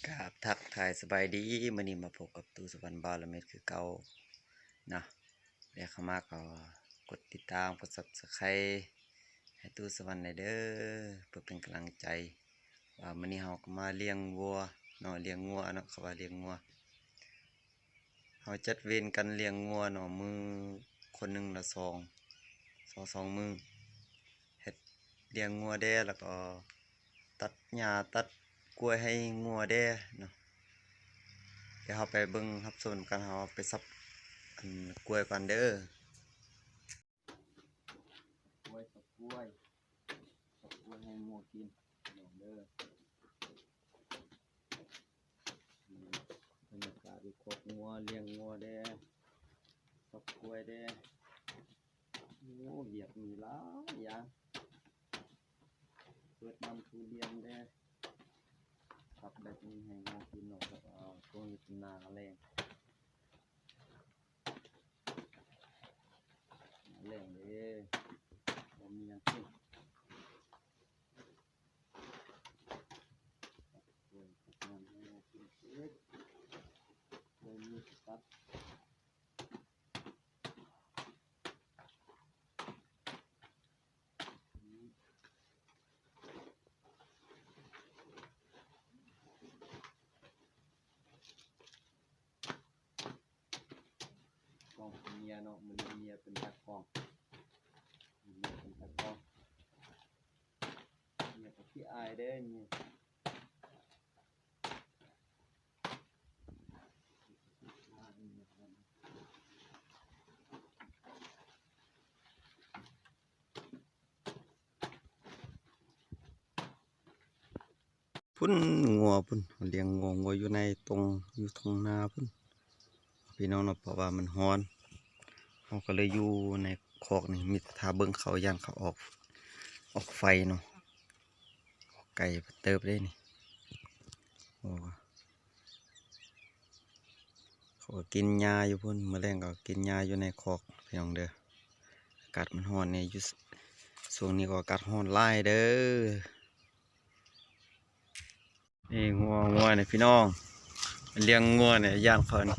ກາບທັກທາຍສະບາຍດີ, ມື້ນີ້ມາພົບກັບຕູ້ສະຫວັນ ບ່າວລະເມັດ ຄືເກົ່າເນາະ. ແລະເຂົ້າມາກໍກົດຕິດຕາມ ກົດ Subscribe ໃຫ້ຕູ້ສະຫວັນແດ່ເດີ ເພື່ອເປັນກຳລັງໃຈ ວ່າມື້ນີ້ເຮົາກໍມາລ້ຽງງົວເນາະ, ລ້ຽງງົວເນາະ, ເຂົາວ່າລ້ຽງງົວ. ເຮົາຈັດເວນກັນລ້ຽງງົວເນາະ, ມື້ຄົນໜຶ່ງລະສອງ ສອງ ສອງມື້ ເຮັດລ້ຽງງົວແດ່ ແລ້ວກໍຕັດຫຍ້າຕັດກ້ວຍໃຫ້ງົວແດ່ເນາະ. ດຽວເຮົາໄປເບິ່ງຮັບຊົມນຳກັນ, ເຮົາໄປສັບ ອັນ ກ້ວຍກ່ອນເດີ. ກ້ວຍ ສັບກ້ວຍ ສັບກ້ວຍໃຫ້ງົວກິນເດີ. ອືມ ບັນຍາກາດຢູ່ຄອກງົວ, ລ້ຽງງົວແດ່ ສັບກ້ວຍແດ່. ໂອ້ ວຽກມີຫຼາຍຢ່າງ, ເປີດນ້ຳສູ່ລ້ຽງແດ່, ສັບແບບນີ້ໃຫ້ງົວກິນເນາະ, ແລ້ວກໍຊ່ວງນີ້ເປັນໜ້າແລ້ງ. ແລ້ງເດ້ ບໍ່ມີຫຍັງກິນ. ກ້ອງເມຍເນາະ, ມື້ນີ້ເມຍເປັນຕາກ້ອງ, ເມຍເປັນຕາກ້ອງ. ເມຍກໍຂີ້ອາຍເດ້ເມຍ. ພຸ້ນ ງົວພຸ້ນ, ລ້ຽງງົວ, ງົວຢູ່ໃນຕົງ ຢູ່ທົ່ງນາພຸ້ນ ພີ່ນ້ອງເນາະ. ເພາະວ່າມັນຮ້ອນ ເຮົາກໍເລີຍຢູ່ໃນຄອກນີ້, ມີແຕ່ຖ້າເບິ່ງເຂົາ, ຢ້ານເຂົາອອກ ອອກໄຟເນາະ. ໄກເຕີບເດ້ນີ້. ໂອ້ ເຂົາກໍກິນຫຍ້າຢູ່ພຸ້ນ, ມື້ແລງກໍກິນຫຍ້າຢູ່ໃນຄອກ ພີ່ນ້ອງເດີ. ອາກາດມັນຮ້ອນແດ່ຢູ່ ຊ່ວງນີ້ກໍອາກາດຮ້ອນຫຼາຍເດີ. ນີ້ງົວ, ງົວນີ້ພີ່ນ້ອງ, ລ້ຽງງົວນີ້ ຢ້ານເຂົານີ້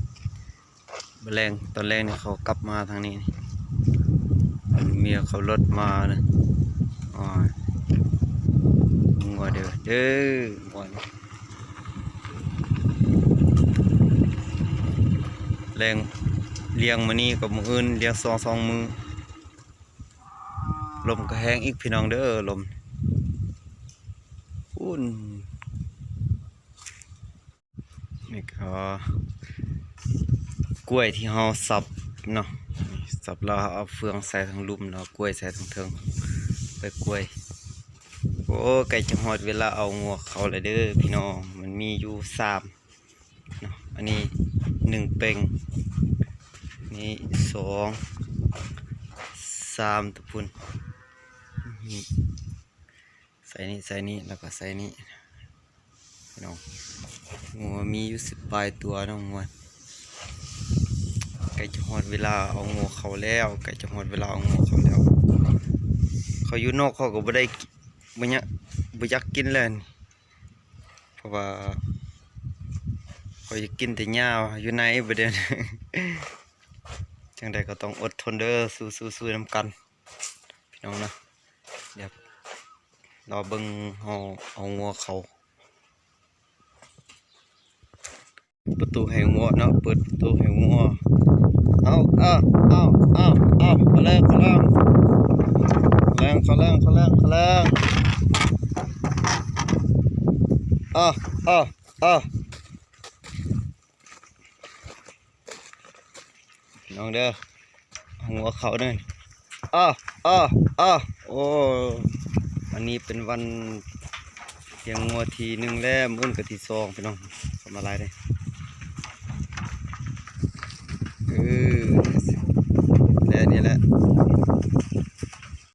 ມື້ແລງ, ຕອນແລງນີ້ເຂົາກັບມາທາງນີ້, ເມຍເຂົາລົດມານະ. ໂອ້ຍ ງົວເດີ ເດີ ງົວນີ້ ແລງລ້ຽງມື້ນີ້ກັບມື້ອື່ນ, ລ້ຽງສອງ ສອງມື້. ລົມກໍແຮງອີກ ພີ່ນ້ອງເດີ, ລົມພຸ້ນ. ນີ້ກໍກ້ວຍທີ່ເຮົາສັບເນາະ, ສັບແລ້ວເອົາເຟືອງໃສ່ທາງລຸ່ມ ແລ້ວກ້ວຍໃສ່ທາງເທິງ ໄປກ້ວຍ. ໂອ້ ໃກ້ຈະຮອດເວລາເອົາງົວເຂົ້າແລ້ວເດີພີ່ນ້ອງ, ມັນມີຢູ່ສາມເນາະ. ອັນນີ້ໜຶ່ງເປັງ, ນີ້ສອງ ສາມ ຕະພຸ້ນ. ໃສ່ນີ້ ໃສ່ນີ້ ແລ້ວກໍໃສ່ນີ້ພີ່ນ້ອງ. ງົວມີຢູ່ສິບປາຍຕົວເນາະ, ງົວ. ໃກ້ຈະຮອດເວລາເອົາງົວເຂົ້າແລ້ວ, ໃກ້ຈະຮອດເວລາເອົາງົວເຂົ້າແລ້ວ. ເຂົາຢູ່ນອກເຂົາກໍບໍ່ໄດ້ ບໍ່ຍາກ ບໍ່ຢາກກິນແລ້ວນີ້, ເພາະວ່າເຂົາຢາກກິນແຕ່ຫຍ້າຢູ່ໃນ. ບໍ່ໄດ້ ຈັ່ງໃດກໍຕ້ອງອົດທົນເດີ, ສູ້ໆ ນຳກັນ ພີ່ນ້ອງນະ. ດຽວລໍເບິ່ງເຮົາເອົາງົວເຂົ້າ. ປະຕູໃຫ້ງົວເນາະ, ເປີດປະຕູໃຫ້ງົວ. ເອົາ ເອົາ ເອົາ ເອົາ ເຂົ້າແລ້ວ ເຂົ້າແລ້ວ ເຂົ້າແລ້ວ ເຂົ້າແລ້ວ ເຂົ້າແລ້ວ. ເອົາ ເອົາ ເອົາ ພີ່ນ້ອງເດີ, ເອົາງົວເຂົ້າເດີ. ອ້າ ອ້າ ອ້າ ໂອ້ ອັນນີ້ເປັນວັນລ້ຽງງົວທີໜຶ່ງແລ້ວ, ມື້ອື່ນກໍທີສອງ ພີ່ນ້ອງ. ເຂົ້າມາຫຼາຍເດ້. ເອີ ແລ້ວນີ້ແຫຼະ